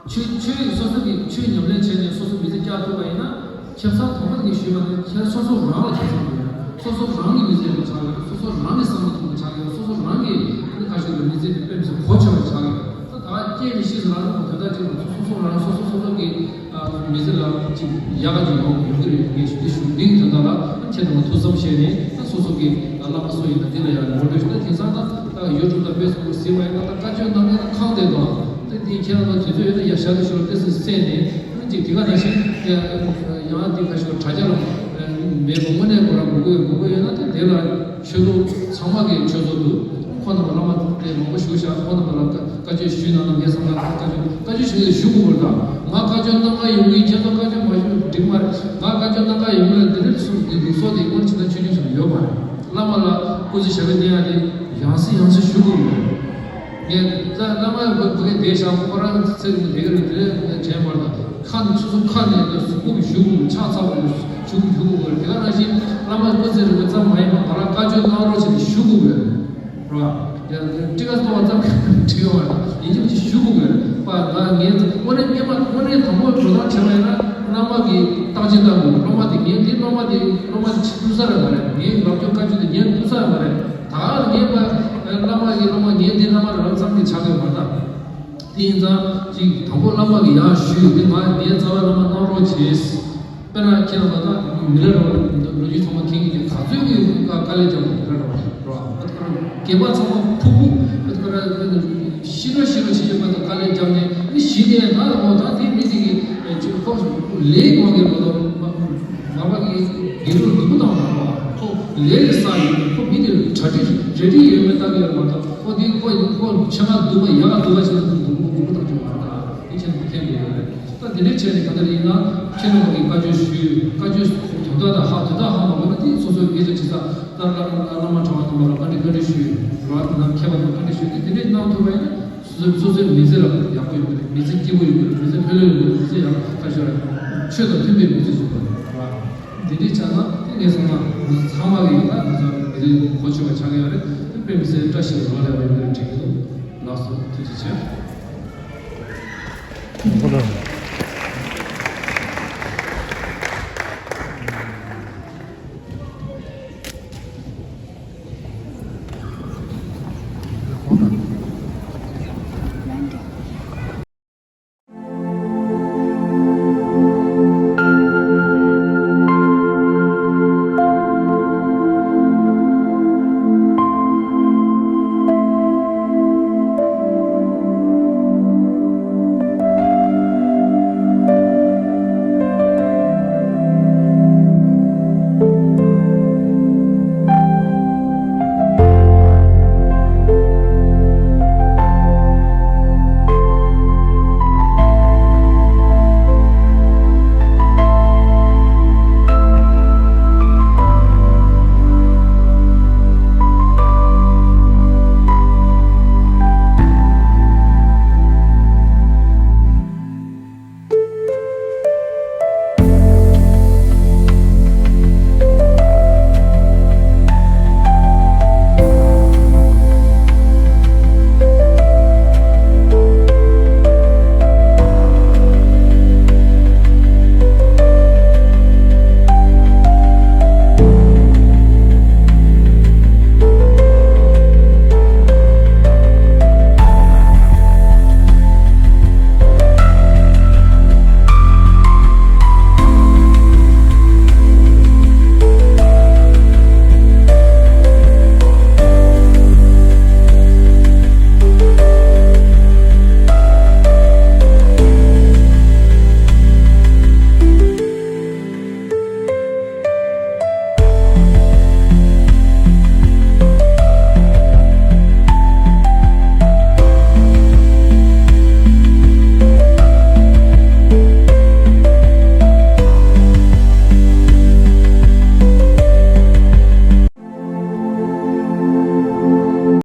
ཆོས་ཆོས་སོ་སོ་གིས་ཆོས་ཉམས་ལེན་བྱས་ནས་སོ་སོ་མི་ཚེ་བསྐྱལ་ཐུབ་པ་ཡིན་ན། ཁེ་བཟང་དང་པོ་ངས་ཞུས་པ་ནི་ཁྱེད་སོ་སོ་རང་ལ་ཁེ་བཟང་ཡོད། སོ་སོ་རང་གི་མི་ཚེ་རིང་ཆགས་ཡོད། སོ་སོ་རང་གི་བསམ་བློ་ཐོན་པ་ཆགས་ཡོད། སོ་སོ་རང་གི་ནི་ཁ་ཤས་ཀྱི་མི་ཚེ་དེ་དཔེ་མི་སྲིད་གོ་ཆོད་པ་ཆགས་ཡོད། ད་ད་སྐྱེས་ནས་ཤི་ཟེར་ལ་དོན་དག་ཅིག་མ་སོ་སོ་རང་སོ་སོ་སོ་སོ་གི་མི་ཚེ་ལ་ཅིག་ཡག་ག་ཅིག་ཡོང་ཡོང་གི་རེད། ངས་ཞུ་འདི་ཞུ་འདི་གི་དོན་དག་ལ་ཁྱེད་རང་ཐུགས་བསམ་བཞེས་ནས་ད་སོ་སོ་གི་བླ་མ་སུ་ཡིན་ན་འདི་ལ་ཡང་ངོ་སྤྲོད་ཞུ། ད་དེང་སང་ད་ད་ཡུ་ཊུབ་དང་ཕེ་སི་བུག་ཟེར་བ་ཡིན་ན་ད་བཀའ་ཆོས་གནང་མཁན་ད་ཁག་བསྡད་འདུག་ད་འདི་ཁྱེད་རང་ཚོ་དུས་ཚོད་ཡོད་ན་ཡར་ཞལ་དུ་ཞུ་རོགས་ཏོག་ཙམ་གསན་ནས་ཅིག་དེ་ག་ནང་བཞིན་ཡང་འདི་ཁ་ཤོར་དྲ་རྒྱ་ལ་མེད་པ་དངོས་གནས་ཁོ་རང་དགོས་ཀྱི་དགོས་ཀྱི་ཡོད་ན་ད་དེ་ལ་ཆོས་ལུགས་ཚང་མ་གི་ཆོས་ཚོགས་འདུག་ཁོ་རྣམ་པ་བླ་མ་དེ་མང་པོ་བཞུགས་ཤག་ཁོ་རྣམ་པ་ལ་བཀའ་བཀའ་ཆོས་ཞུས་གནང་ན་ངས་བསམ་ན་བཀའ་ཆོས་བཀའ་ཆོས་ཞུ་གི་ཞུ་དགོས་པར་དང་། ང་བཀའ་ཆོས་གནང་ག་ཡོང་གི་ཁྱེད་ཚོ་བཀའ་ཆོས་མ་ཞུས་ན་འགྲིག་མ་རེད། ང་བཀའ་ཆོས་གནང་ག་ཡོང་གི་འདི་རིགས་སུ་འདི་ལུགས་སྲོལ་དེ་སྔོན་ཆད་ན་ཆོས་ཆུང་ཞིག་ཡོད་མ་རེད། བླ་མ་ལ་སྐུ་ཚེ་ཞབས་པད་བརྟན་ཡ་དེ་ཡང་སེ་ཡང་སེ་ཞུ་དགོས་མ་རེད། ངས་ད་བླ་མ་བུ་བུ་གའི་བསྡད་བཞག་ཁོ་རང་ཚེ་རིང་བསྡད་ཀྱི་རེད། དེ་དྲན་མ་རེད། ཁ་ནས་ཆུ་ཚོད་ཁ་ནས་ད་གཟུགས་པོ་གི་ཞུ་དགོས། ཕྱག་འཚལ་དགོས། ཞུ་ཞུ་དགོས་རེད། དེ་ག་ནང་བཞིན་བླ་མ་སྐུ་ཚེ་རིང་པོ་ཙམ་མ་ཡིན་པ་ང་རང་བཀའ་ཆོས་གནང་རོགས་བྱས་ནས་ཞུ་དགོས་རེད། རེད་བ། ཡང་ཊི་ཀ་གཏོང་བ་ཙམ་བྲིས་ཡོང་བ་ཡིན་གཅིག་མིན་གཅིག་ཞུ་དགོས་རེད་པ། ང་ངས་དངོས་གནས་སྔོན་མ་དངོས་གནས་དང་པོ་འགྲོ་སྟངས་བྱས་པ་ཡིན་ན་བླ་མ་གི་རྟགས་ཅན་ལྟ་དགོས། སློབ་མ་དེ་ངས་འདི་སློབ་མ་དེ་སློབ་མ་དེ་ཆི་ཐུབ་ས་རེད་མ་རེད། ངས་ལབ་རྒྱུ་བཀའ་ཆོས་དེ་ཉན་ཐུབ་ས་རེད་མ་རེད། ད་ངས་པ་བླ་མ་གི་སློབ་མ་ངས་འདི་བླ་མ་རང་ཙམ་གྱི་ཆགས་ཡོད་མ་རེད། དེ་ཡིན་ཙང་ཅིག་དང་པོ་བླ་མ་གི་ཡར་ཞུས་ཏེ་ང་ངའི་རྩ་བའི་བླ་མ་གནང་རོགས་བྱས། དཔེར་ན་ཁྱེད་རང་ལ་ད་མི་རེ་རོ་ལོ་རྒྱུས་ཚང་མ་མཁྱེན་གྱི་རེད། ག་ཚོད་ཀྱི་དཀའ་དཀའ་ལས་བརྒྱབ་མི་རེ་རོ་རོ། དགེ་བ་ཚང་མ་ཕུག་ཕུག་ཤི་རོ་ཤི་རོ་ཤི་ཤི་བ་དང་དཀའ་ལས་བརྒྱབ་ནས་ནི་ཞི་ནས་ད་ལ་འོ་ད་དེ་མི་དེ་གི་ཁོ་ལས་དགོས་ཀྱི་མ་གཏོགས་མ་མ་པ་གི་དགེ་ཕྲུག་སྡུག་པོ་བཏང་བ་ཁོ་ལས་ཀྱི་ས་ཡོད་ཁོ་མི་དེ་གྲ་སྒྲིག་རེ་སྒྲིག་ཡོད་མེད་ལྟ་གི་ཡོད་མ་གཏོགས་ཁོ་དེ་ཁོ་ཁོ་ཆེ་ང་སྡུག་པ་ཡ་ག་སྡུག་པ་ཞིག་ལ་སྡུག་པོ་སྡུག་པོ་བཏང་གི་མ་རེད། ད་དེ་ཁྱེད་ཚོ་མཁྱེན་དགོས་ཡོད་རེད། ད་དེ་འདྲའི་ཆེད་ནས་ག་འདྲ་ཡིན་ན་ཁྱེད་རྣམ་པ་གིས་བཀའ་ཆོས་ཞུས། བཀའ་ཆོས་དོན་དག་དང་ཧ་དོན་དག་ཧ་མ་གོ་ན་དེ་སོ་སོའི་དགེ་རྩ་ཁྲི་ས་ད་བླ་བླ་བླ་མ་གྲྭ་པ་དམ་པ་ལ་བཀའ་འདྲི་བཀའ་འདྲི་ཞུས། ར་ནང་མཁས་པ་དང་བཀའ་འདྲི་ཞུས་ཏེ་དེ་འདྲའི་གནང་ཐུབ་པ་ཡིན་ན་སོ་སོའི་སོ་སོའི་མི་ཚེ་ལ་ཡག་པོ་ཡོང་གི་རེད། མི་ཚེ་སྐྱིད་པོ་ཡོང་གི་རེད། མི་ཚེ་ལྷོད་ལྷོད་ཡོང་གི་རེད། མི་ཚེ་ཡག་ཁ་ཤོར་རེད། ཆོས་དང་མཐུན་པའི་མི་ཚེ་བཟོ་དགོས་རེད། ར་འདི་འདྲའི་ཆགས་ན་དེ་ངས་བསམ་ན་ང་ཚོ་ཚང་མ་གིས་ད་ང་ཚོ་མི་ཚེ་གོ་ཆོད་པ་ཆགས་ཀྱི་ཡོད་རེད། དེ་དཔེ་མི་སྲིད་བཀྲ་ཤིས་པའི་ལོ་ལེགས་པ་ཡོང་གི་རེད་དྲན་གྱི་འདུག་ལགས་སོ། ཐུགས་རྗེ་ཆེ། ཁོང་ལ་